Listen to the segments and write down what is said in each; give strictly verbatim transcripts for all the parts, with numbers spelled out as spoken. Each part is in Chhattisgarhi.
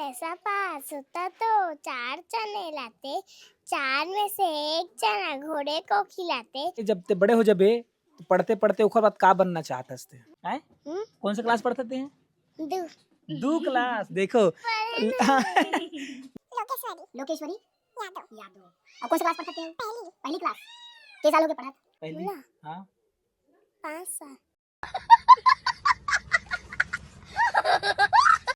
ऐसा पास होता तो चार चने लाते, चार में से एक चना घोड़े को खिलाते। जब ते बड़े हो जबे, तो पढ़ते पढ़ते ओकर बाद का बनना चाहत हस ते? हैं? हम्म? कौन से क्लास पढ़त ते हैं? दू दू क्लास। देखो। लोकेश्वरी यादव। यादव। और कौन से क्लास पढ़ते हैं? पहली। पहली क्लास। के साल हो गए पढ़त? पहली। बोला। हाँ। पाँच साल।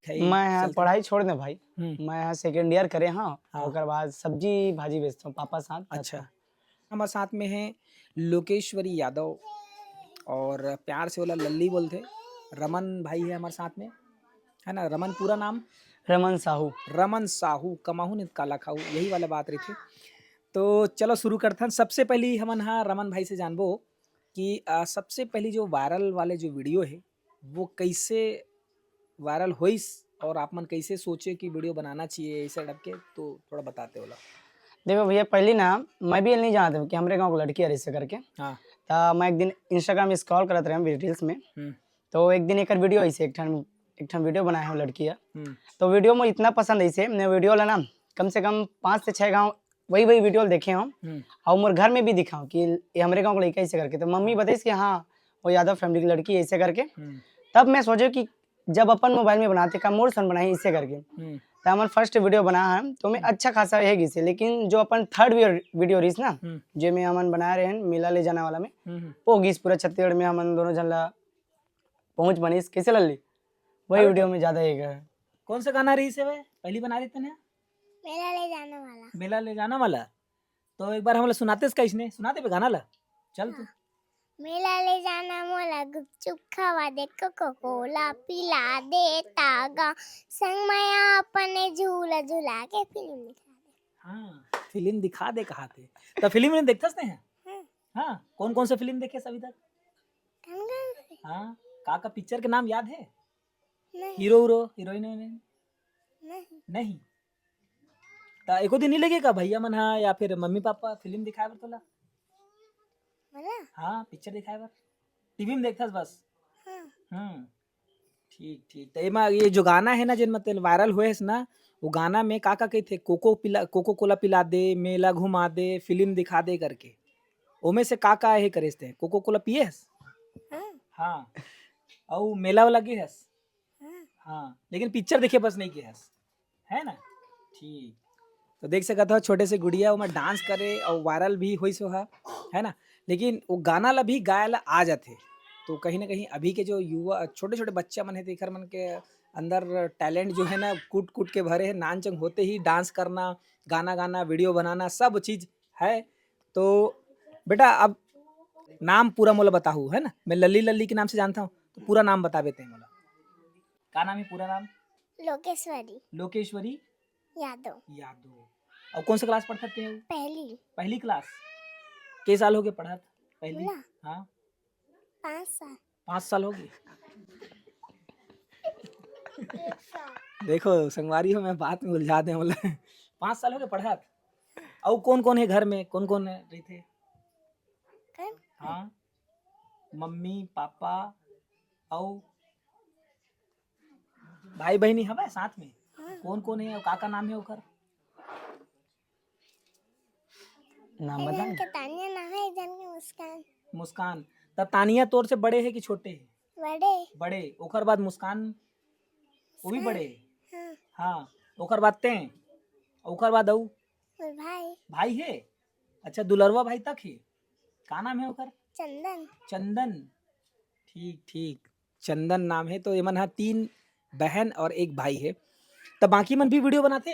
खई, मैं यहाँ चलते। पढ़ाई छोड़ दे भाई। हम्म। मैं यहाँ सेकेंड ईयर करे हाँ। हाँ। ओकर बाद सब्जी भाजी बेचता हूँ पापा साथ। अच्छा। हमारे साथ में है लोकेश्वरी यादव और प्यार से बोला लल्ली बोलते। रमन भाई है हमारे साथ में, है ना? रमन पूरा नाम? रमन साहू। रमन साहू। कमाहू नहीं काला खाऊ, यही वाला बात रही थी। तो चलो शुरू करथन। सबसे पहली हमन हा रमन भाई से जानबो कि आ, सबसे पहली जो वायरल वाले जो वीडियो है वो कैसे वायरल होइस और आप मन कैसे सोचे कि वीडियो बनाना चाहिए ऐसे टाइप के, तो थोड़ा बताते होला। देखो भैया, पहली ना मैं भी नहीं जानता हूँ कि हमारे गाँव को लड़की है ऐसे करके। हाँ। तो मैं एक दिन इंस्टाग्राम स्क्रॉल करत रहे रील्स में। हम्म। तो एक दिन एक वीडियो ऐसे एक ठन एक ठन वीडियो बनाए हो लड़की है। हम्म। तो वीडियो में इतना पसंद ऐसे मैं वीडियो ला ना कम से कम पाँच से छः गाँव वही वही वीडियो देखे हो। हम्म। और मोर घर में भी दिखाओ कि ये हमारे गाँव को लड़का ऐसे करके। तो मम्मी बताइस कि हाँ, वो यादव फैमिली की लड़की ऐसे करके। हम्म। तब मैं सोचे कि जब अपन मोबाइल में बनाते का मोर सन बनाए इससे करके। हम्म। तो हमार फर्स्ट वीडियो बना है तो मैं अच्छा खासा है गिसे, लेकिन जो अपन थर्ड वीडियो रहीस ना, हम्म। जे में हमन बना रहे हैं मेला ले जाना वाला में, हम्म। वो गिस पूरा छत्तीसगढ़ में हमन दोनों जन ला पहुँच बनिस। कैसे लल्ली? वही अरे वीडियो में ज्यादा एक है। कौन सा गाना रही से भाई पहली बना रही थे ना? मेला ले जाने वाला। मेला ले जाना वाला। तो एक बार हम लोग सुनाते इसका, इसने सुनाते पे गाना ला। चल तू। मेला ले जाना मोला, गुपचुप खावा दे, कोको कोला पिला दे तागा, संग माया अपने झूला झुला के फिल्म दिखा दे। हाँ, फिल्म दिखा दे कहा थे। तो फिल्म में देखता हैं? हाँ। हाँ, कौन कौन से फिल्म देखे अभी तक? कौन कौन से? हाँ, का का पिक्चर के नाम याद है? नहीं। Hero hero heroine heroine? नहीं। नहीं। तो एको दिन नहीं लगे का भैया मन हा या फिर मम्मी पापा फिल्म दिखाए बर तोला? बोला। हाँ, पिक्चर दिखाए बर। टीवी में देखथस बस। हाँ। हम्म। ठीक ठीक। तो एमा ये जो गाना है ना जिन मतलब वायरल हुए है ना, वो गाना में का का कही थे? कोको पिला, कोको कोला पिला दे, मेला घुमा दे, फिल्म दिखा दे करके। ओमे से का का है करे थे? कोको कोला पिए हस? हाँ। हाँ। और मेला वाला गे हस? हाँ। हाँ, लेकिन पिक्चर देखे बस नहीं गे हस, है ना? ठीक। तो देख सकत हो छोटे से गुड़िया ओमा डांस करे और वायरल भी होइस ओहा, है ना? लेकिन वो गाना ला भी गाए ला आ जाथे। तो कहीं ना कहीं अभी के जो युवा छोटे छोटे बच्चा मन है तेकर मन के अंदर टैलेंट जो है ना कूट कूट के भरे है। नानचंग होते ही डांस करना, गाना गाना, वीडियो बनाना, सब चीज है। तो बेटा अब नाम पूरा मोला बताहू, है ना? मैं लल्ली लल्ली के नाम से जानता हूँ, तो पूरा नाम बताबे ते मोला। का नाम है पूरा नाम? लोकेश्वरी लोकेश्वरी यादव। यादव। और कौन सा क्लास पढ़त थे? पहली। पहली क्लास। के साल हो गए पढ़त? पहली। बोला। हाँ, पाँच साल। पाँच साल हो गए। देखो संगवारी हो, मैं बात में उलझा दे बोला। पाँच साल हो गए पढ़त। और कौन कौन है घर में, कौन कौन है रही थे? कौन? हाँ, मम्मी पापा और भाई बहनी हवे साथ में। हाँ। कौन कौन है और का का नाम है ओकर? नाम एक बता। जन के तानिया नाम है, एक जन के मुस्कान। मुस्कान। तब तानिया तोर से बड़े है कि छोटे है? बड़े। बड़े। ओकर बाद मुस्कान, वो भी बड़े है। हाँ। हाँ, ओकर बाद ते, ओकर बाद अऊ और भाई भाई है। अच्छा, दुलरवा भाई तक है। का नाम है ओकर? चंदन। चंदन। ठीक ठीक, चंदन नाम है। तो एमन हा तीन बहन और एक भाई है। तब बाकी मन भी वीडियो बनाते?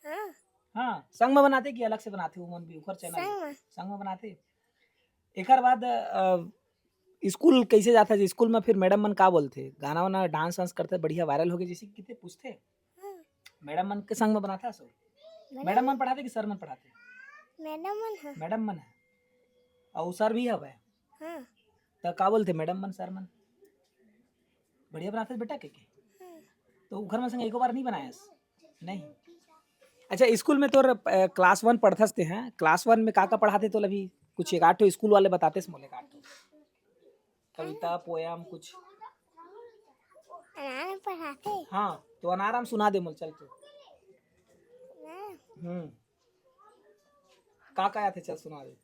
हाँ। हाँ, संग में बनाते कि अलग से बनाते? वो मन भी ओकर चैनल संग में। संग में बनाते। एकर बाद अ, स्कूल कैसे जाता है? स्कूल में फिर मैडम मन का बोलते? गाना वाना, डांस वांस करते, बढ़िया वायरल हो गए जैसे कि कितने पूछते? हाँ। मैडम मन के संग में बनाता है सो? मैडम मैडम मन पढ़ाते कि सर मन पढ़ाते? मैडम मन है। मैडम मन है और सर भी हवे। हाँ। तो का बोलते मैडम मन सर मन? बढ़िया बनाते बेटा के, के? हाँ। तो घर में संग एको बार नहीं बनायस? नहीं। अच्छा, स्कूल में तोर अ, क्लास वन पढ़थस ते हैं, क्लास वन में का का पढ़ाते? तो अभी कुछ एक आठ ठो स्कूल वाले बताते मोले एक आठ ठो कविता, पोयम कुछ। अनार पढ़ाते। हाँ, तो अनाराम सुना दे मोल, चल तू। हम्म, का का आथे, चल सुना दे।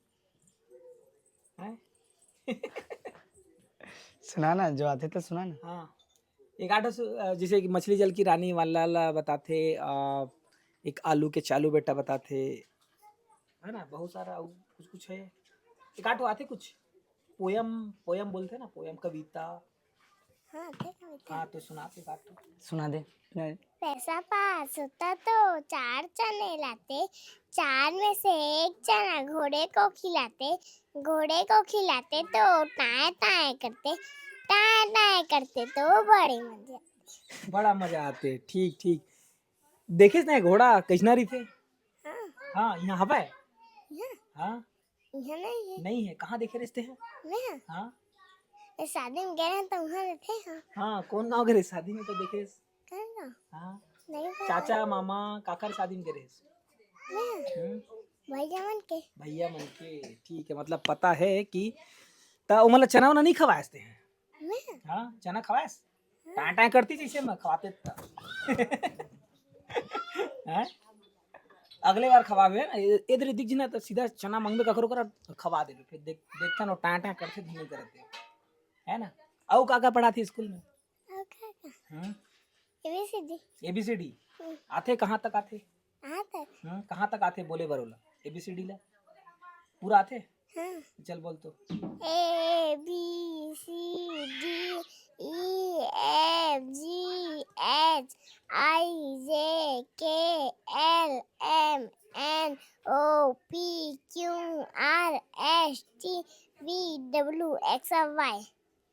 हैं? सुना ना, जो आथे तो सुना ना। हाँ, एक आठ ठो सु- अ, जैसे कि मछली जल की रानी वाला ला बताथे, अ, एक आलू के चालू बेटा बताथे, है ना, बहुत सारा अउ कुछ कुछ है। एक आठ ठो आथे कुछ, पोयम, पोयम बोलथे ना, पोयम, कविता। हाँ, ठीक है, ठीक है। हाँ, तो सुना दे एक आठ ठो। सुना दे। नहीं। पैसा पास होता तो चार चने लाते, चार में से एक चना घोड़े को खिलाते, घोड़े को खिलाते तो टाए टाए करते, टाए टाए करते तो बड़े मजे। बड़ा मजा आथे। ठीक, ठीक। देखेस ना घोड़ा कैसना रहिथे? हाँ, हाँ, यहाँ हवय। यहाँ, हाँ, यहाँ नहीं है। नहीं है। कहाँ देखे रहिस तेहा? मैं, हाँ, मैं शादी में गए हैं तो वहाँ रहते हैं। हाँ, कौन गाँव गे रहिस शादी में तो देखेस? कहाँ? हाँ, नहीं पता। चाचा, मामा, काकर शादी में गे रहिस? मैं, हम्म, भैया मन के। भैया मन के। ठीक है, मतलब पता है कि त ओमन ला चना वना नहीं खवाएस तेहा? मैं, हाँ, चना खवाएस? टाए टाए करती जैसे मैं खवाते त। हैं? अगले बार खवाबे ना, ए- एदरी दिख जी ना तो सीधा चना मांगबे ककरो करा, खवा देबे। फिर देख, देखथन वो टाए टाए करथे, नहीं करते, है ना? अउ का का पढ़ाथे स्कूल में? और क्या क्या? हम्म, एबीसीडी। एबीसीडी हम्म। आथे, कहाँ तक आथे? हाँ, तक। हम्म, कहाँ तक आथे बोले बर ओला? एबीसीडी ला पूरा आथे? हाँ। चल बोल तो। A B C D E F G H I J K L M N O P Q R S T V W X Y।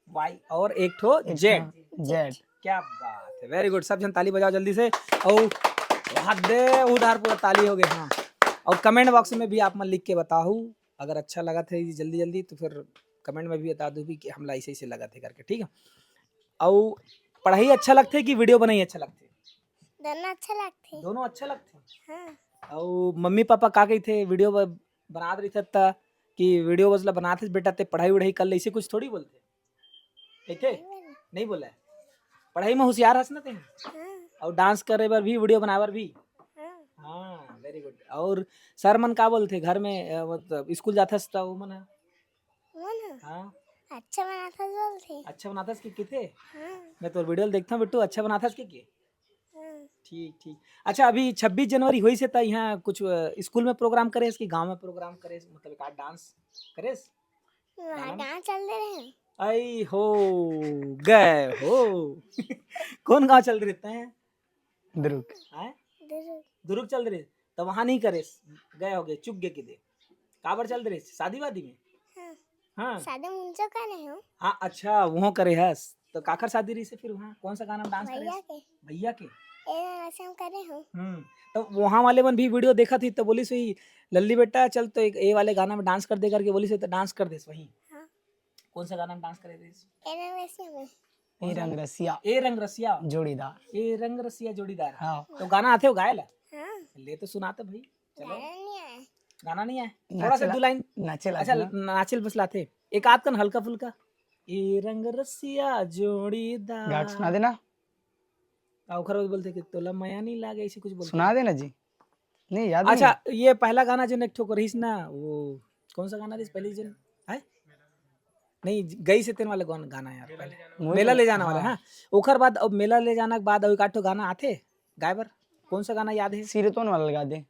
Y और एक ठो जेड। जेड। क्या बात है, वेरी गुड। सब झन ताली बजाओ जल्दी से। और हाथ दे उधार, पूरा ताली हो गए। हाँ, और कमेंट बॉक्स में भी आप मन लिख के बताओ, अगर अच्छा लगथे जल्दी जल्दी तो फिर कमेंट में भी बता दो भी कि हमला ऐसे ऐसे लगथे करके, ठीक है? और पढ़ाई अच्छा लगथे कि वीडियो बनाई अच्छा लगथे? दोनों अच्छा लगथे। दोनों अच्छा लगथे। हाँ। और मम्मी पापा का कहिथे, वीडियो ब- बनात रहिथे त कि वीडियो बस ला बनात हस बेटा, ते पढ़ाई वढ़ाई कर ले, ऐसे कुछ थोड़ी बोलथे? कहिथे? नहीं बोला है। पढ़ाई में होशियार हस ना ते? हाँ। और डांस करे बर भी, वीडियो बनाए बर भी? हाँ। हाँ, वेरी गुड। और सर मन का बोलथे घर में, अ, मतलब स्कूल जाथस त वो मन ह? वो ना, हाँ, अच्छा बनाथस बोलथे। अच्छा बनाथस कि किथे? हाँ। मैं तोर वीडियो ल देखथंव बिट्टू, अच्छा बनाथस कि के? हाँ। ठीक, ठीक। अच्छा, अभी छब्बीस जनवरी होइस हे त यहाँ कुछ, अ, स्कूल में प्रोग्राम करेस कि गांव में प्रोग्राम करेस, मतलब एक आध डांस करेस? वहाँ गाना? गाँव चल दे रहे हैं। आई हो, गए हो। कौन गांव चल रहे हैं? दुर्ग। हैं? दुर्ग। दुर्ग चल रहे, तो वहां नहीं करेस, गए हो गए, चुक गए किधे। काबर चल रहे, शादी वादी में? हाँ। हाँ। शादी मुंजो करे हो। हाँ, अच्छा, वहाँ करे हस। तो काकर शादी रहिस हे फिर वहाँ? कौन सा गाना में डांस करे? भैया के। भैया के? ए ऐसे हम करे हो। हम्म। तो वहाँ वाले मन भी वीडियो देखत ही तो बोलिस वही, "लल्ली बेटा चल तो एक ए वाले गाना में डांस कर दे," करके बोलिस, तो डांस कर देस वही। हाँ। कौन सा गाना में डांस करे रहिस? ए रंग रसिया में। ए रंग रसिया ए रंग रसिया। जोड़ीदार। ए रंग रसिया जोड़ीदार। हाँ। तो गाना आथे हो गाए ला? हाँ। ले तो सुना तो भाई। चलो। गाना नहीं आया। गाना नहीं आया? नाचे थोड़ा सा ला- दो लाइन। नाचे ला अच्छा, ना। नाचे बस लाथे। एक आध कन हल्का फुल्का। ए रंग रसिया जोड़ीदार। गाट सुना देना। आ, ओखर बाद बोलथे कि "तोला मया नहीं लागे," ऐसे कुछ बोलथे। सुना देना जी। नहीं, याद नहीं। अच्छा, ये पहला गाना जो एक ठो रहिस ना, वो कौन सा गाना रहिस पहले जो है? नहीं, गई से तेन वाला गाना, गाना यार पहले। मुझे मेला तो- ले जाना वाला, हाँ। हाँ। ओखर बाद अब मेला ले जाना के बाद अउ एक आध ठो गाना आथे गाए बर। कौन सा गाना याद है? सिरतोन वाला लगा दे।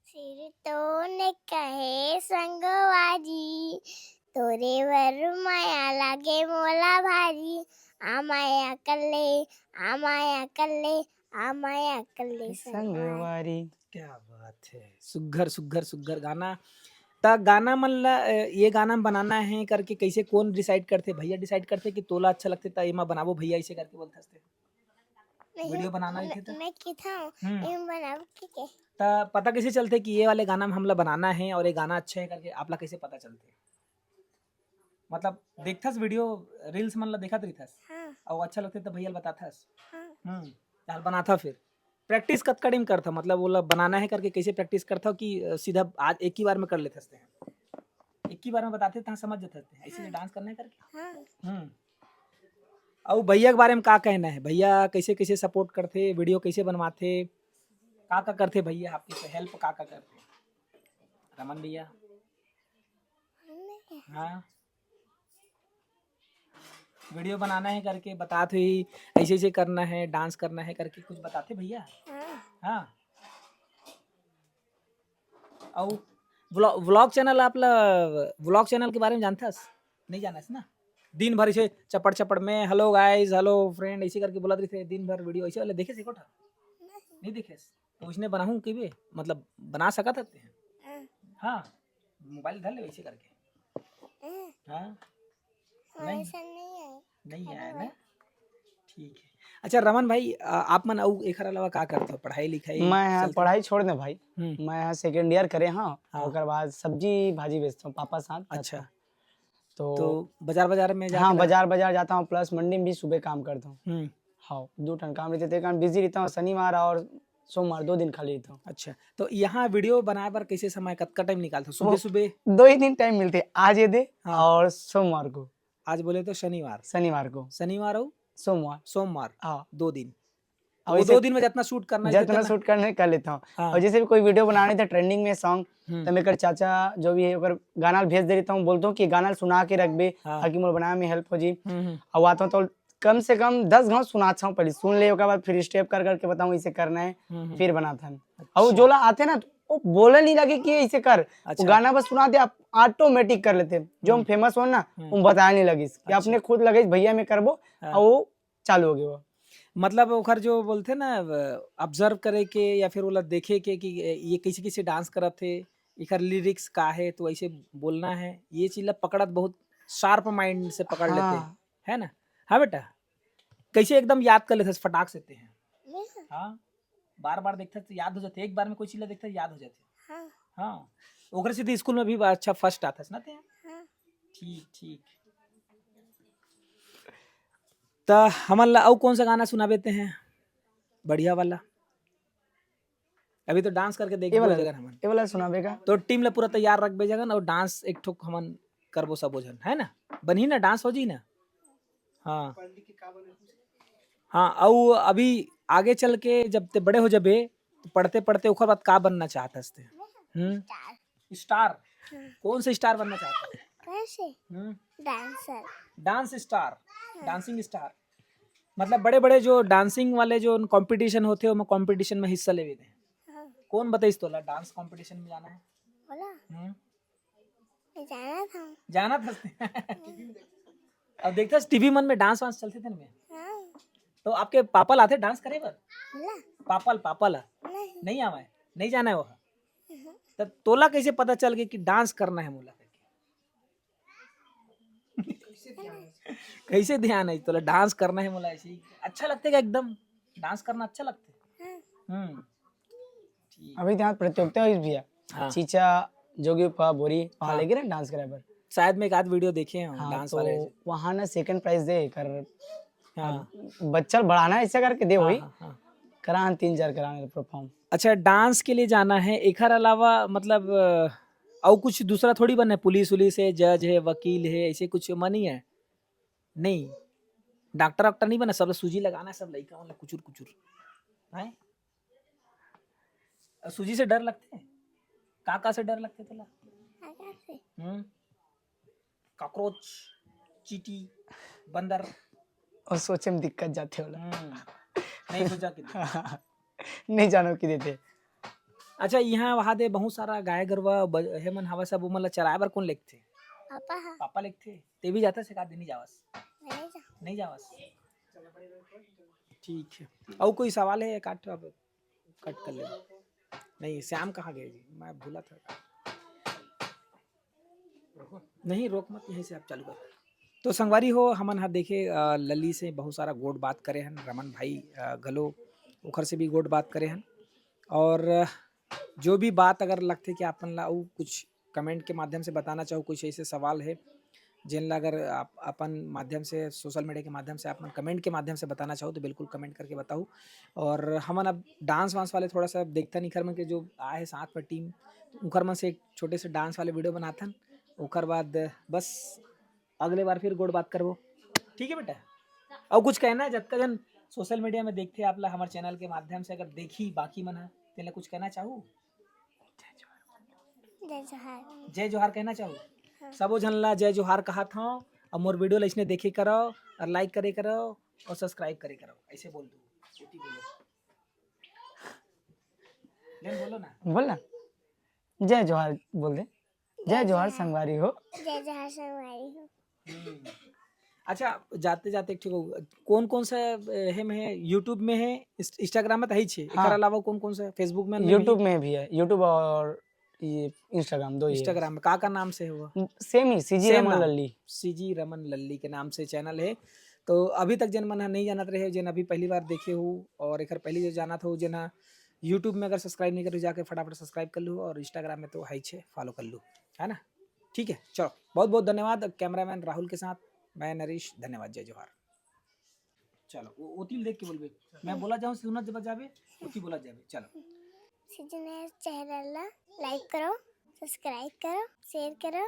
सिरतोन कहे संगवारी, तोरे बर मया लागे मोला भारी। आ मया कर ले, आ मया कर ले, आ मया कर ले संगवारी। संगवारी। क्या बात है, सुग्घर सुग्घर सुग्घर गाना। त गाना मन ला, अ, ये गाना में बनाना है करके कैसे, कौन डिसाइड करथे? भैया डिसाइड करथे कि तोला अच्छा लगथे त एमा बनाबो भैया, ऐसे करके बोलथस ते? नहीं, वीडियो बनाना मैं, रहिथे त? मैं किथा हूँ, हम्म। एम बनाब के के। त पता कैसे चलथे कि ये वाले गाना में हमला बनाना है और ये गाना अच्छा है करके, आपला कैसे पता चलथे? मतलब देखथस वीडियो, रील्स मन ला देखत रहिथस हाँ। और अच्छा लगथे त भैया ल बताथस? हाँ। हम्म। त बनाथा फिर। प्रैक्टिस कतका टाइम करथा, मतलब ओला बनाना है करके कैसे प्रैक्टिस करथा कि, अ, सीधा आज एक ही बार में कर लेथस ते? एक ही बार में बताथे त समझ जथस ते, ऐसे हाँ। डांस करना है करके। हाँ। हम्म। अउ भैया के बारे में का कहना है? भैया कैसे कैसे सपोर्ट करथे, वीडियो कैसे बनवाथे? का का करथे भैया आपके से हेल्प, का का करथे रमन भैया? हाँ, वीडियो बनाना है करके बतात हुई, ऐसे ऐसे करना है, डांस करना है करके कुछ बताथे भैया? हाँ। हाँ। अउ व्लॉग चैनल आप ला, व्लॉग चैनल के बारे में जानथस? नहीं जानस ना। दिन भर ऐसे चपड़ चपड़ में हेलो गाइस, हेलो फ्रेंड ऐसे करके बोलत रहिथे दिन भर वीडियो, ऐसे वाले देखे से कोठा? नहीं देखे। तो इसने बनाहूँ कि बे, मतलब बना सकत हते हैं। हाँ। हाँ, मोबाइल धर ले ऐसे करके। हाँ। हाँ। नहीं। ऐसा नहीं है। नहीं आया ना। ठीक है। अच्छा रमन भाई, आ, आप मन अउ एखर अलावा का करथो? पढ़ाई लिखाई मैं हाँ, चलथे? पढ़ाई छोड़ दे भाई। हम्म। मैं हाँ सेकेंड ईयर करे हाँ, हाँ। ओकर बाद सब्जी भाजी बेचता हूँ पापा साथ। अच्छा। तो तो बाजार, बाजार में जाके हाँ, लगा- बाजार, बाजार जाता हूँ, प्लस मंडी में भी सुबह काम करता हूँ। हम्म। हाँ, दो ठन काम रहते थे, कारण बिजी रहता हूँ। शनिवार और सोमवार दो दिन खाली रहता हूँ। अच्छा, तो यहाँ वीडियो बनाए बर कैसे समय, कतका टाइम निकालथो? सुबह वो सुबह? दो ही दिन टाइम मिलते, आज ये दे हाँ। और सोमवार को। आज बोले तो शनिवार। शनिवार को। शनिवार हो? सोमवार। सोमवार। हाँ। दो दिन। और वो इसे दो दिन में जितना शूट करना है, जितना जितना शूट करना है, कर लेता हूँ। हाँ। और जैसे भी कोई वीडियो बनाने थे ट्रेंडिंग में सॉन्ग, हम्म। तो मेकर चाचा जो भी है, ओकर गाना भेज दे रहता हूँ, बोलता हूँ कि गाना सुना के रखबे, हाँ। ताकि मोर बनाए में हेल्प हो जी। हम्म, हम्म। और आता हूँ तो कम से कम दस घाव सुनाता हूँ, पहले सुन ले, ओकर बाद फिर स्टेप कर करके बताऊँ, इसे करना है, हम्म, हम्म। फिर बनाता है। अच्छा। और वो जोला आते ना, तो वो बोले नहीं लगे कि इसे कर, वो अच्छा। गाना बस सुना दे, आप ऑटोमेटिक कर लेते। जो हम हम्म। फेमस हो ना, हम्म। वो बताया नहीं लगिस कि अच्छा। अपने खुद लगे भैया मैं करबो, हाँ। और वो चालू हो गया वो। मतलब ओखर जो बोलथे ना, ऑब्जर्व करे के या फिर ओला देखे के कि ये कैसे कैसे डांस करत हे, एकर लिरिक्स का है, तो ऐसे बोलना है, ये चीज ला पकड़त बहुत शार्प माइंड से पकड़ लेथे, हाँ। है ना? हाँ बेटा, कैसे एकदम याद कर लेथे फटाक से ते हैं। हाँ, बार बार देखथे तो याद हो जाथे, एक बार में कोई चीज ला देखथे याद हो जाथे। हाँ। हाँ, ओकरे से तो स्कूल में भी अच्छा फर्स्ट आथस ना ते? हाँ। ठीक, ठीक। त हमन ला अउ कौन सा गाना सुनाबे ते हैं बढ़िया वाला? अभी तो डांस करके ये देखबो वाला, जगन हमन। ये वाला सुनाबे का? तो टीम ला पूरा तैयार रखबे जगन, और डांस एक ठोक हमन करबो सबो झन, है ना? बनही ना, डांस हो जी ना? हाँ। हाँ, अउ अभी आगे चल के जब ते बड़े हो जाबे, तो पढ़ते पढ़ते ओकर बाद का बनना चाहत हस ते? हम्म? स्टार। स्टार? हाँ। कौन सा स्टार बनना चाहत हस? कैसे? हम्म? डांसर। डांस स्टार, हाँ। Dancing star. मतलब बड़े बड़े जो डांसिंग वाले जो कॉम्पिटिशन होथे, ओमा कॉम्पिटिशन में हिस्सा लेवे दे। हाँ। कौन बताइस तोला डांस कॉम्पिटिशन में जाना है? बोला। हम्म? मैं जाना था। जाना था। अब देखथस टीवी मन में डांस वांस चलथे तेन में। हाँ। तो आपके पापा लाथे डांस करे बर? बोला। पापा ल, पापा ला। नहीं। नहीं आवे, नहीं जाना है वो। हाँ। त तोला कैसे पता चल गया कि डांस करना है मोला करके? कैसे ध्यान है तोला? डांस करना है मोला ऐसे ही। अच्छा लगथे का एकदम? डांस करना अच्छा लगथे? हाँ। हम्म। ठीक। अभी तो यहाँ प्रतियोगिता होइस भैया। हाँ। चीचा, जोगी उपा, बोरी, वहाँ हाँ। लेगे ना डांस करे बर। शायद मैं एक आध वीडियो देखे हूँ हाँ, डांस तो वाले। वहाँ ना सेकंड प्राइज दे कर हाँ। बच्चा बढ़ाना ऐसा करके दे हाँ, वही। हाँ, हाँ। करान तीन चार करान परफॉर्म। अच्छा, डांस के लिए जाना है, एखर अलावा मतलब, अ, अउ कुछ दूसरा थोड़ी बनना है? पुलिस उलिस है, जज है, वकील है, ऐसे कुछ मन ही है? नहीं, डॉक्टर वॉक्टर नहीं बना, सब सूजी लगाना है, सब लइका मन ला कुचुर कुचुर। हैं? अ, सूजी से डर लगथे? का का से डर लगथे तोला? काका से। हम्म। कॉकरोच, चींटी, बंदर। और सोचे में दिक्कत जाथे ओला। हम्म। नहीं सोचा कि नहीं जानो कि देथे। अच्छा, यहाँ वहाँ दे बहुत सारा गाय गरुवा ब-, हे मन हवा सब, ओमन ला चराए बर कौन लेगथे? पापा हा। पापा लेगथे। ते भी जाथस एकाध दिन? नहीं जावस? नहीं जा। नहीं जावस। ठीक है। अउ कोई सवाल है? काट, अब कट कर ले। नहीं, श्याम कहाँ गए जी? मैं भूला था। नहीं, रोक मत, यहीं से आप चालू कर। तो संगवारी हो, हमन ह देखे, अ, लली से बहुत सारा गोठ बात करे हन, रमन भाई, अ, घलो ओखर से भी गोठ बात करे हन। और, अ, जो भी बात अगर लगथे कि आप मन ला अउ कुछ कमेंट के माध्यम से बताना चाहो, कुछ ऐसे सवाल है जेन ला अगर आप अपन माध्यम से, सोशल मीडिया के माध्यम से, आप मन कमेंट के माध्यम से बताना चाहो तो बिल्कुल कमेंट करके बताओ। और हमन अब डांस वांस वाले थोड़ा सा देखथन, इखर मन के जो आए हे साथ में टीम, उखर मन से एक छोटे से डांस वाले वीडियो बनाथन, ओकर बाद बस अगले बार फिर गोठ बात करबो। ठीक है बेटा, अउ कुछ कहना है? जतका जन सोशल मीडिया में देखथे आप ला हमर चैनल के माध्यम से, अगर देखही बाकी मन ह, तेला कुछ कहना चाहू? जय जोहार। जय जोहार कहना चाहू? सबो झन ला जय जोहार कहत हव। और मोर वीडियो ला इसने देखे करव और लाइक करे करव और सब्सक्राइब करे करव। ऐसे बोल दू, ओती बोलो। लेन बोलो ना। बोल ना। जय जोहार बोल दे। जय जोहार संगवारी हो। जय जोहार संगवारी हो। हम्म। अच्छा, जाते जाते एक ठो कौन कौन सा हे में है? YouTube में है, Instagram में तो है ही छे। एकर अलावा कौन कौन सा? Facebook में नहीं है? YouTube में भी है, YouTube और ये Instagram दो ही है। Instagram में का का नाम से हुआ? सेम ही, सीजी Same रमन नाम। लल्ली। सीजी रमन लल्ली के नाम से चैनल है। तो अभी तक जेन मन ह नहीं जानत रहे, जेन अभी पहली बार देखे हो और एकर पहली जो जानत हो, जेन ह YouTube में अगर सब्सक्राइब नहीं करे, जाके फटाफट सब्सक्राइब कर लू और Instagram में तो है छे, फॉलो कर लू, है ना? ठीक है, चलो, बहुत बहुत धन्यवाद कैमरामैन राहुल के साथ। मैं नरेश, धन्यवाद, जय जोहार। चलो, वो ओतिल देख के बोलबे, मैं बोला जाऊँ, सुनत जब जाबे, ओती बोला जाबे। चलो। सीजी नरेश चैनल ला लाइक करो, सब्सक्राइब करो, शेयर करो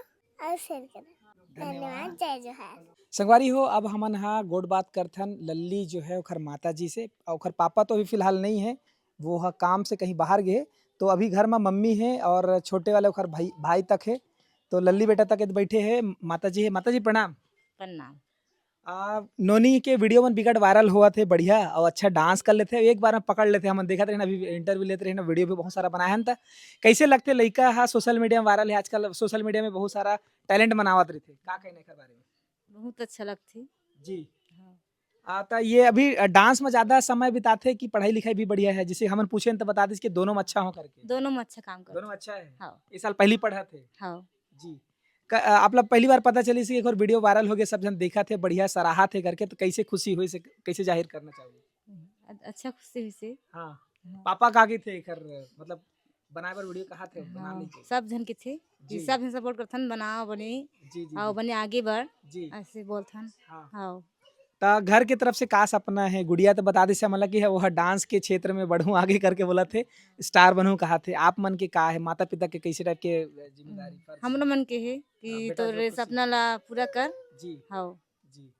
और शेयर करो। धन्यवाद। जय जोहार। संगवारी हो, अब हमन हा गोठ बात करथन लल्ली जो है ओखर माता जी से। और ओखर पापा तो अभी फिलहाल नहीं है, वो ह काम से कहीं बाहर गए। तो अभी घर में मम्मी है और छोटे वाले ओखर भाई, भाई तक है। तो लल्ली बेटा तक बैठे है, माता जी है। माता जी प्रणाम। प्रणाम। आ, नोनी के वीडियो मन बिकट वायरल होवत हे, बढ़िया और अच्छा डांस कर लेथे, एक बार में पकड़ लेथे। हमन देखत रहे ना, अभी इंटरव्यू लेते रहे ना, वीडियो भी बहुत सारा बनाए हन। त कैसे लगथे लइका हा सोशल मीडिया में वायरल है आजकल? सोशल मीडिया में बहुत सारा टैलेंट मनावत रहिथे, का कहना एकर बारे में? बहुत अच्छा लगथे। जी। हाँ। आ, त ये अभी डांस में ज्यादा समय बिताथे कि पढ़ाई लिखाई भी बढ़िया है? जैसे हमन पूछे त बता दिस कि दोनों में अच्छा हो करके। दोनों में अच्छा काम करथे। दोनों अच्छा है। हाँ। इस साल पहली पढ़त हे। हाँ। जी। क-, आ, आप ला पहली बार पता चलिस कि एक और वीडियो वायरल हो गया, सब झन देखत हे, बढ़िया सराहत हे करके, तो कैसे खुशी होइस, कैसे जाहिर करना चाहोगे? अ- अच्छा खुशी हुई से। हाँ। हाँ। पापा का कथे एकर, मतलब बनाए बर वीडियो कहा थे, बना हाँ, लेते। सब झन कथे कि जी। सब झन सपोर्ट करथन, बनाओ बने, जी, जी, आओ जी। बने आगे बढ़, जी। ऐसे बोलथन। हाँ। हाँ। त घर के तरफ से का सपना है? गुड़िया तो बता दिस हमला कि वो डांस के क्षेत्र में बढ़ू आगे करके बोलथे, स्टार बनू कहा थे। आप मन के का है, माता पिता के कैसे टाइप के जिम्मेदारी, फर्ज? हमरो मन के है हाँ, कि बेटा जो तोरे खुशी। सपना ला पूरा कर। जी, हाँ। जी।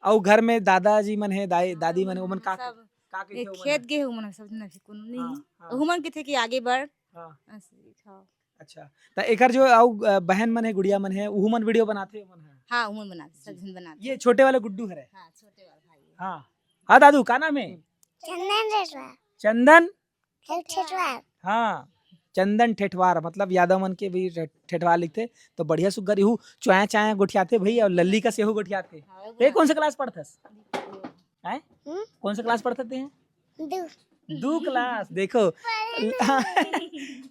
और घर में दादाजी मन है, दाई, दादी मन है, ओमन का, सब का ये कथे ओमन? खेत गए हो मन, सब झन अभी कोनो नहीं हाँ, है। हाँ। ओहू मन कथे कि आगे बढ़। हाँ। ऐसे, हाँ। अच्छा, त एकर जो अउ, अ, बहन मन है, गुड़िया मन है, उहू मन वीडियो बनाथे, ओमन है? हाँ, ओमन बनाथे, सब जी। झन बनाथे। ये छोटे वाले गुड्डू हरे? हाँ, छोटे वाला भाई है। हाँ। हाँ दादू, का नाम है? चंदन ठेठवार। चंदन? ठेठवार। हाँ, चंदन ठेठवार, मतलब यादव मन के भी ठे-, ठेठवार लिखथे। तो बढ़िया सुग्घर इहू चाया चाया गोठियाथे भई, और लल्ली कस एहू गोठियाथे। हाँ, ते कौन से क्लास पढ़थस? हैं? हम्म? कौन से क्लास पढ़थस ते? दू। दू क्लास, देखो। ल-,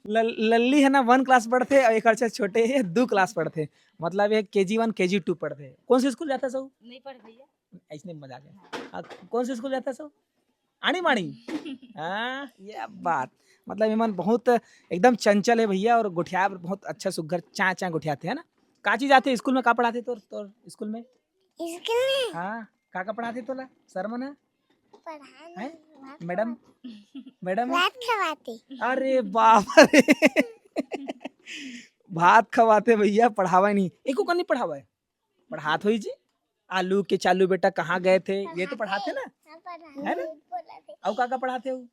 लल-, लल्ली है ना वन क्लास पढ़थे और एक अच्छा छोटे है दू क्लास पढ़थे। मतलब ये केजी वन, केजी टू पढ़थे। कौन से स्कूल जाथस? नहीं पढ़ भैया। ऐसने मजाक है। आ, कौन से स्कूल जाथस? आनी मानी। हाँ, ये बात। मतलब एमन बहुत एकदम चंचल है भैया, और गोठिया बहुत अच्छा सुग्घर चाय चाय गोठियाथे, है ना? का चीज आथे स्कूल में, का पढ़ाथे तोर, तोर स्कूल में? स्कूल में हाँ, का का पढ़ाथे तोला सर मन? पढ़ाने हैं? भात मैडम? खवा- मैडम? भात खवाथे। अरे बाप रे। भात खवाथे भैया, पढ़ावा नहीं। एको का नहीं पढ़ावा है? पढ़ात होई जी। आलू के चालू बेटा कहाँ गए थे, ये तो पढ़ाते ना। हाँ, पढ़ाने है ना? बोला थे। अउ का का पढ़ाते हो?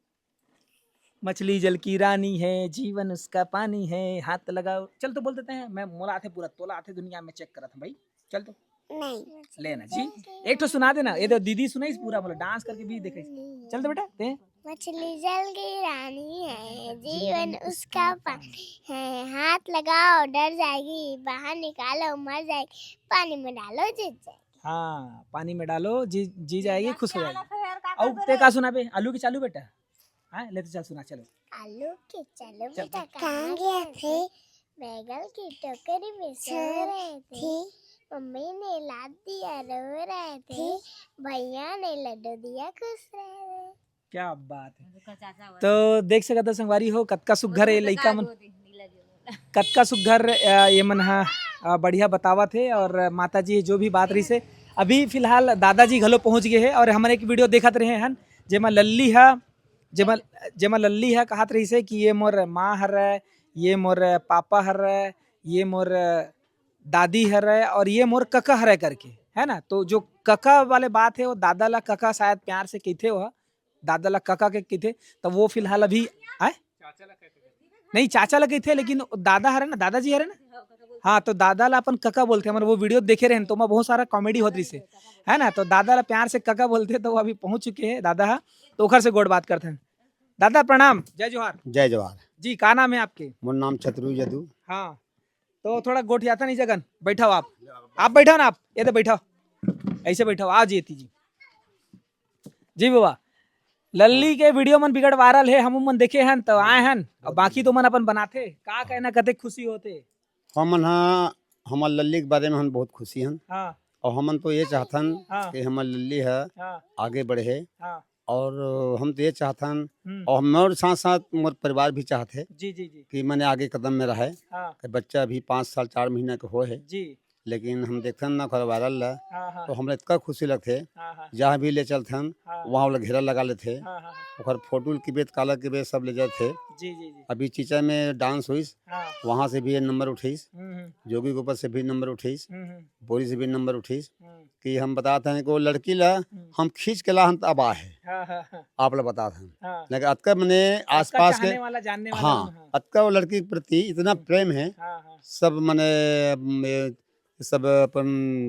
मछली जल की रानी है, जीवन उसका पानी है, हाथ लगाओ। चल तो बोल देते हैं, मैं मोला आथे पूरा, तोला आथे दुनिया में चेक करत हूँ भाई। चल तो नहीं। लेना जी, एक ठो सुना देना। ये तो दीदी सुनाइस पूरा, बोला डांस करके भी देखे। चल तो बेटा ते। मछली जल की रानी है, जीवन उसका पानी है, हाथ लगाओ डर जाएगी, बाहर निकालो मर जाएगी, पानी में डालो जीत जाएगी। हाँ, पानी में डालो जी, जी जाएगी, खुश हो जाएगी। अउ ते का सुनाबे? आलू के चालू बेटा। हाँ, ले तो चल सुना, चलो। आलू के चालू बेटा कहाँ गए थे? बैगन की टोकरी में सो रहे थे। मम्मी ने लात दिया, रो रहे थे। भैया ने लड्डू दिया, खुश रहे थे। क्या बात है। तो देख सकत हो संगवारी हो, कतका सुग्घर है लइका मन, कतका सुग्घर, अ, ये मन हा, अ, बढ़िया बतावत हे। और माता जी जो भी बात रही से, अभी फिलहाल दादाजी घलो पहुँच गए हे और हमन एक वीडियो देखत रहे हन, जेमा लल्ली हा, जेमा, जेमा लल्ली हा कहत रही से कि ये मोर माँ हरय, ये मोर पापा हरय, ये मोर दादी हरय और ये मोर कका हरय करके, है ना। तो जो कका वाले बात है, वो दादा ला कका शायद प्यार से कहिथे, वो दादा ला कका के कहिथे। तो वो फिलहाल अभी आए, नहीं, चाचा ला कहिथे, लेकिन दादा हरे ना, दादाजी हरे ना। हाँ, तो दादा ला अपन कका बोलथे। हमर वो वीडियो देखे रहे, तो ओमा बहुत सारा कॉमेडी होत रहिसे, है ना? तो दादा ला प्यार से कका बोलथे, तो वो अभी पहुंच चुके हैं दादा हा, तो ओखर से गोठ बात करथन। दादा प्रणाम, जय जोहार। जय जोहार। जी, का नाम है आपके? मोर नाम छतरू जदू। हाँ, तो थोड़ा गोठियाथन इही जगह, बैठव आप, आप बैठव ना, आप ये दे बैठव, ऐसे बैठव, आ जी जी। जी बाबा, लल्ली के वीडियो मन बिकट वायरल हे, हमू मन देखे हन त आए हन, अउ बाकी तो मन अपन बनाथे। का कहना, कतेक खुशी होथे? हमन ह, हमर लल्ली के बारे में हम बहुत खुशी हन। हाँ। अउ हमन तो ये चाहथन हाँ। कि हमर लल्ली ह हाँ। आगे बढ़े। हाँ। अउ हम तो ये चाहथन, हम्म। अउ हमर साथ-साथ मोर परिवार भी चाहथे जी, जी, जी। कि मने आगे कदम में रहे। हाँ। कि बच्चा अभी पाँच साल चार महीना के होए हे। जी। लेकिन हम देखथन ना ओकर वायरल ला, हाँ, हाँ। तो हमला इतना खुशी लगथे। हाँ, हाँ। जहाँ भी ले चलथन, हाँ। वहाँ ओला घेरा लगा लेथे। हाँ, हाँ, हाँ। ओकर फोटो ल किबे त काला किबे सब ले जाथे। जी, जी, जी। अभी चीचा में डांस होइस, हाँ। वहाँ से भी ये नंबर उठिस, हम्म, हम्म। जोगी के ऊपर से भी नंबर उठिस, हम्म, हम्म। बोरी से भी नंबर उठिस, हम्म। कि हम बतात हन कि वो लड़की ला हम्म। हम खींच के ला हन त अब आ हे। हाँ, हाँ, हाँ। आप ला बतात हन। हाँ। लेकिन अतका मने उसका आसपास के चाहने वाला, जानने वाला हाँ, हूँ, हाँ। अतका वो लड़की के प्रति इतना हम्म। प्रेम है, हाँ, हाँ। सब मने, म-, सब अपन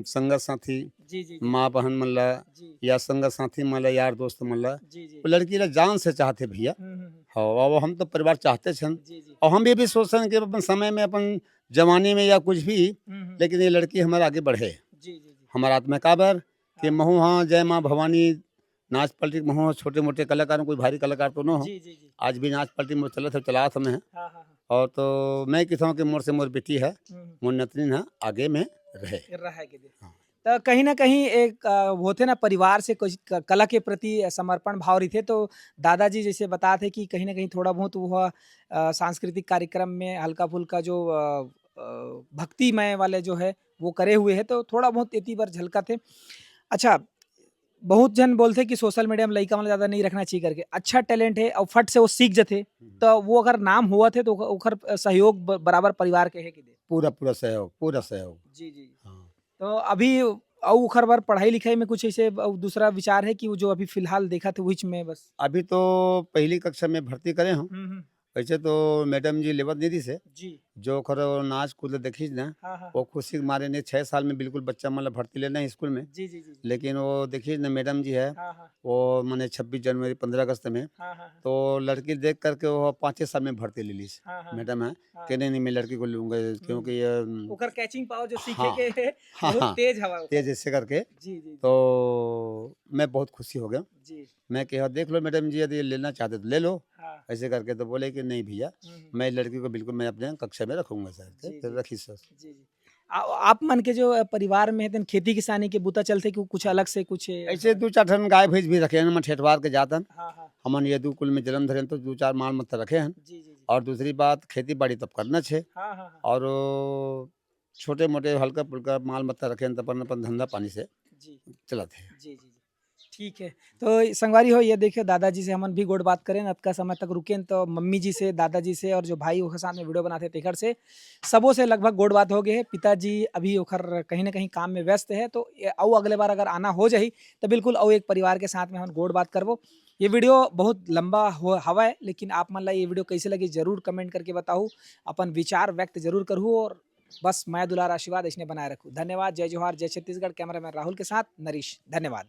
संगत साथी, जी, जी, जी। माँ बहन मन ला, जी। या संगत साथी मन ला, यार दोस्त मन ला, जी, जी। वो लड़की ला जान से चाहथे भैया। हम्म, हम्म, हम्म। हाँ, अब हम तो परिवार चाहते छन। जी, जी। और हम ये भी सोचथन कि अपन समय में, अपन जवानी में या कुछ भी, हम्म, हम्म। लेकिन ये लड़की हमारे आगे बढ़े। जी, जी, जी। हमारा आत्मा काबर कि हाँ। महू हाँ जय माँ भवानी नाच पार्टी के महू छोटे मोटे कलाकार, कोई भारी कलाकार तो न हो। जी, जी, जी। आज भी नाच पार्टी में चलत हे, चलात हमें है। हाँ, हाँ, हाँ। और तो मैं कहता हूँ कि मोर से मोर बेटी है, हम्म, हम्म। मोर नतनीन है, आगे में रहे। रहे के दे। हाँ। त कहीं ना कहीं एक, अ, होथे ना, परिवार से कुछ क-, कला के प्रति समर्पण भाव रहिथे, तो दादाजी जैसे बतात हे कि कहीं ना कहीं थोड़ा बहुत वो, अ, सांस्कृतिक कार्यक्रम में हल्का फुल्का जो, अ, अ, भक्तिमय वाले जो है वो करे हुए है, तो थोड़ा बहुत एती बर झलकत हे। अच्छा, बहुत झन बोलथे कि सोशल मीडिया में लइका मन ला ज्यादा नहीं रखना चाहिए करके। अच्छा टैलेंट है और फट से वो सीख जथे, हम्म। तो वो अगर नाम होवत हे तो ओकर, ओकर सहयोग ब-, बराबर परिवार के है कि दे? पूरा, पूरा सहयोग, पूरा सहयोग। जी, जी। हाँ। तो अभी अउ ओखर बर पढ़ाई लिखाई में कुछ ऐसे अउ दूसरा विचार है कि वो जो अभी फिलहाल देखत हे उहीच में बस? अभी तो पहली कक्षा में भर्ती करे हूँ। हम्म, हम्म। वैसे तो मैडम जी लेवत नहीं दिस हे। जी। जो ओकर नाच कूद देखिस ना, हाँ, हाँ, वो हाँ। खुशी के मारे ने छह साल में बिल्कुल बच्चा मन ला भर्ती लेना है स्कूल में। जी, जी, जी, जी। लेकिन वो देखिस ना मैडम जी है, हाँ, हाँ। वो मने छब्बीस जनवरी, पन्द्रह अगस्त में, हाँ, हाँ, हाँ। तो लड़की देख करके वो पाँचे साल में भर्ती ले लीस। हाँ, हाँ, मैडम है, हाँ। कि नहीं, नहीं, मैं लड़की को लूंगा, हम्म। क्योंकि ये, हम्म, ओकर catching power जो सीखे हाँ। के है, हाँ, बहुत हाँ। तेज हवा ओकर। तेज ऐसे करके। जी, जी, जी। तो मैं बहुत खुशी हो गया। जी। मैं कहा, "देख लो मैडम जी, यदि लेना चाहते तो ले लो।" हाँ। ऐसे करके तो बोले कि, "नहीं भैया, हम्म, हम्म। मैं लड़की को बिल्कुल मैं अपने कक्षा में रखूंगा सर।" जी, फिर जी। रखी सर। जी, जी। आ-, आप मन के जो, अ, परिवार में है, तेन खेती किसानी के बूता चलथे कि कुछ अलग से कुछ, अ, ऐसे दो चार ठन गाय भैंस भी रखे हैं, हमन ठेठवार के जातन। हाँ, हाँ। हमन ये दू कुल में जन्म धरे हैं, तो दो चार माल मत्ता रखे हैं। जी, जी, जी। और दूसरी बात, खेती बाड़ी तब करना छे। हाँ, हाँ, हाँ। और छोटे मोटे हल्का फुल्का माल मत्ता रखे हैं, तो अपन, अपन धंधा पानी से जी। चलत है। जी, जी, जी। ठीक है। तो संगवारी हो, ये देखियो, दादाजी से हमन भी गोठ बात करेन, अतका समय तक रुकेन, तो मम्मी जी से, दादाजी से और जो भाई ओखर साथ में वीडियो बनाथे तेखर से, सबो से लगभग गोठ बात हो गए है। पिताजी अभी ओखर कहीं ना कहीं काम में व्यस्त है, तो ये अउ अगले बार अगर आना हो जाही, तो बिल्कुल अउ एक परिवार के साथ में हमन गोठ बात करबो। ये वीडियो बहुत लंबा हो, हवय, लेकिन आप मन ला ये वीडियो कैसे लगी, जरूर कमेंट करके बताहू, अपन विचार व्यक्त जरूर करहू और बस मया दुलार आशीर्वाद इसने बनाए रखू। धन्यवाद। जय जोहार, जय छत्तीसगढ़। कैमरामैन राहुल के साथ नरीश। धन्यवाद।